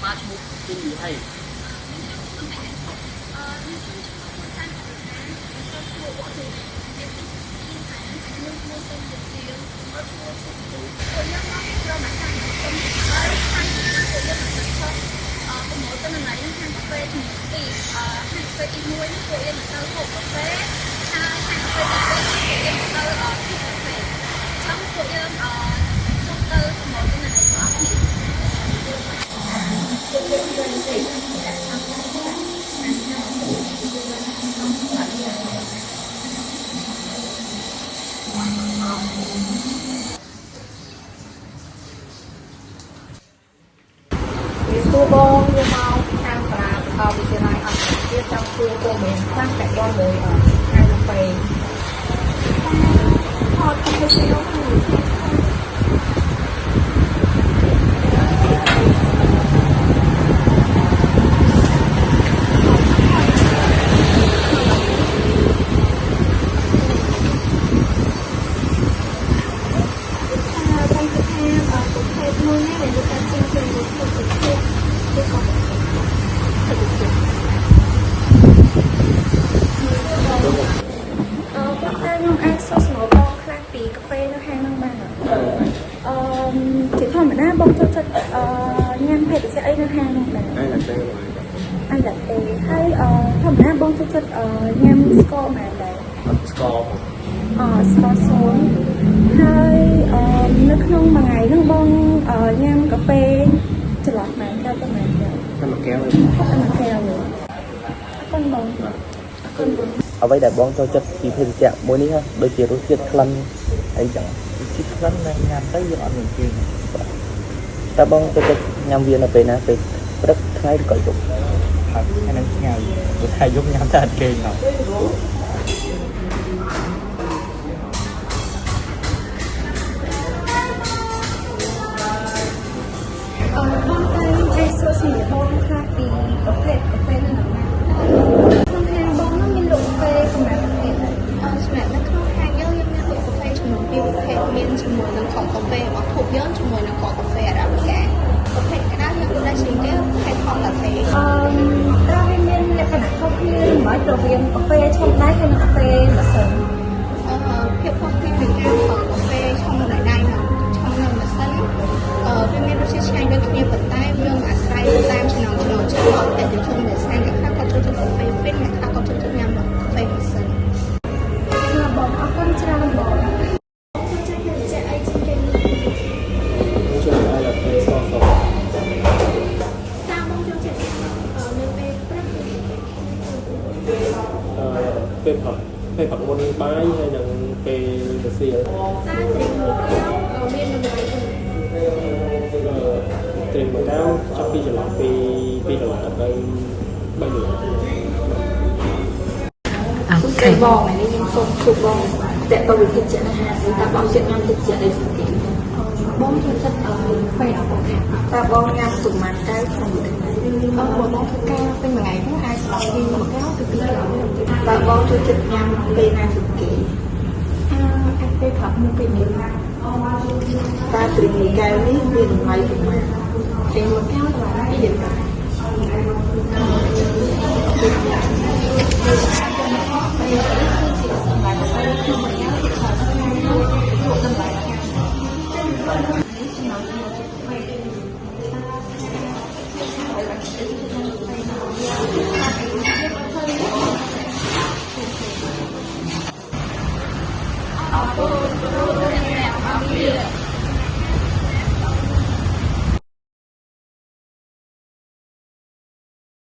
បាទឈ្មោះគីហៃ ខ្ញុំខ្ញុំឈ្មោះសុនសានករុណាខ្ញុំឈ្មោះវ៉ាទីខ្ញុំឈ្មោះសុនជាជា បាទឈ្មោះសុខទូ ពួកយើងមកពីក្រុមអាសាសន្តិហើយខាងពួកយើងនឹងចុះប្រមូលទិន្នន័យនឹងហាងកាហ្វេចំនួន2ហាងកាហ្វេទី1នេះពួកយើងនឹងទៅហូបកាហ្វេហើយហាងកាហ្វេទី2ពួកយើងនឹងទៅធូបកាហ្វេអញ្ចឹងពួកយើងចុះទៅប្រមូលទិន្នន័យទាំងអស់គ្នា មានសួរបងយើងមកខាងសាលាសាកលវិទ្យាល័យអន្តរជាតិចង់សួរព័ត៌មានខ្លះពាក់ព័ន្ធមួយហាងកាហ្វេ ថតកាហ្វេក្នុងបងគិតថាប្រភេទមួយនេះដែលលោកតាជាងជាងលោកទៅជាគឺក៏ទៅជាអឺបងតើខ្ញុំអាចសួរសំណួរបងខ្លះពីកាហ្វេនៅហាងហ្នឹងបានអត់អឺជាធម្មតាបងចូលចិត្តអឺញ៉ាំភេសជ្ជៈអីនៅហាងហ្នឹងដែរ អាយឡាតេ អាឡាតេហើយអឺធម្មតាបងចូលចិត្តអឺញ៉ាំស្ករប៉ុន្មានដែរ អត់ស្ករ អស្ករសូន្យហើយអឺនៅក្នុងមួយថ្ងៃហ្នឹងបងអឺញ៉ាំកាហ្វេចន្លោះប៉ុន្មានកែវទៅប៉ុន្មានកែវ តែមួយកែវ តែមួយកែវទេអរគុណបងអរគុណបង អ្វីដែលបងចូលចិត្តពីភេសជ្ជៈមួយនេះហ៎ដូចជារសជាតិក្លិនអីចឹង ជាតិក្លិននៅញ៉ាំទៅយើងអត់មានគេង តើបងចូលចិត្តញ៉ាំវានៅពេលណាពេលព្រឹកថ្ងៃឬក៏យប់ ហើយថ្ងៃហ្នឹងថ្ងៃព្រោះថាយប់ញ៉ាំតែអត់គេងហ៎ អឺបងតែអាចសួរសំណួរបងខ្លះពីប្រភេទកាហ្វេនៅក្នុងណាក្នុងហាងបងហ្នឹងមានលក់កាហ្វេប្រហែលប្រភេទដែរ សម្រាប់នៅក្នុងហាងយើងយើងមានលក់កាហ្វេចំនួនពីរប្រភេទមានជាមួយនឹងគ្រាប់កាហ្វេរបស់ធូបយើងជាមួយនឹងគ្រាប់កាហ្វេអារ៉ាប៊ីកាប្រភេទក្តៅយើងលក់ដែរជាងគេប្រភេទថងឡាតេ អឺតើវាមានលក្ខណៈខុសគ្នាមិនរវាងកាហ្វេឆុងដៃហើយនិងកាហ្វេម៉ាស៊ីន អឺភាពខុសគ្នានៃការប្រើកាហ្វេឆុងដោយដៃនិងឆុងនៅម៉ាស៊ីនអឺវាមានរសជាតិឆ្ងាញ់ដូចគ្នាប៉ុន្តែវាអាស្រ័យតាមចំណង់ចំណូលចិត្តរបស់អតិថិជនដែលស្អាតអ្នកខ្លះគាត់ចូលចិត្តកាហ្វេហ្វិនអ្នកខ្លះគាត់ចូលចិត្តញ៉ាំកាហ្វេម៉ាស៊ីន បាទបងអរគុណច្រើនបងចូលចិត្តភេសជ្ជៈអីជាងគេ ជួយអាយឡាតេស្ករស តាមបងចូលចិត្តនៅពេលព្រឹកឬពេល អឺពេលព្រឹកពេលព្រឹកមុនបាយហើយនិងពេលរសៀល តើត្រីមួយកែវមានតម្លៃប៉ុន្មាន អឺត្រីមួយកែវចាប់ពីចន្លោះពី2ដុល្លារទៅ3ដុល្លារ អូខេបងថ្ងៃនេះខ្ញុំសូមជួបបងតាក់ទងវិធីជាអាហារតើបងចិត្តញ៉ាំភេសជ្ជៈអីជាងគេ បងចូលចិត្តកាហ្វេអបកា តើបងញ៉ាំប្រមាណកែវក្នុងមួយថ្ងៃ អឺបងធ្វើការពេញមួយថ្ងៃហ្នឹងអាចស្ដាប់ពីមួយកែវទៅពីរកែវ តើបងចូលចិត្តញ៉ាំពេលណាជាងគេ អឺអាចពេលព្រឹកមួយពេលនេះ តើត្រីមួយកែវនេះមានតម្លៃប៉ុន្មាន ត្រីមួយកែវតម្លៃ2រៀលកាគឺជាសម្រាប់កាហ្វេក្នុងមួយកែវជាច្រើនលក់តម្លៃខាងនេះចំណងចំណូលចិត្តកាហ្វេ អរគុណអ្នកទាំងអស់គ្នា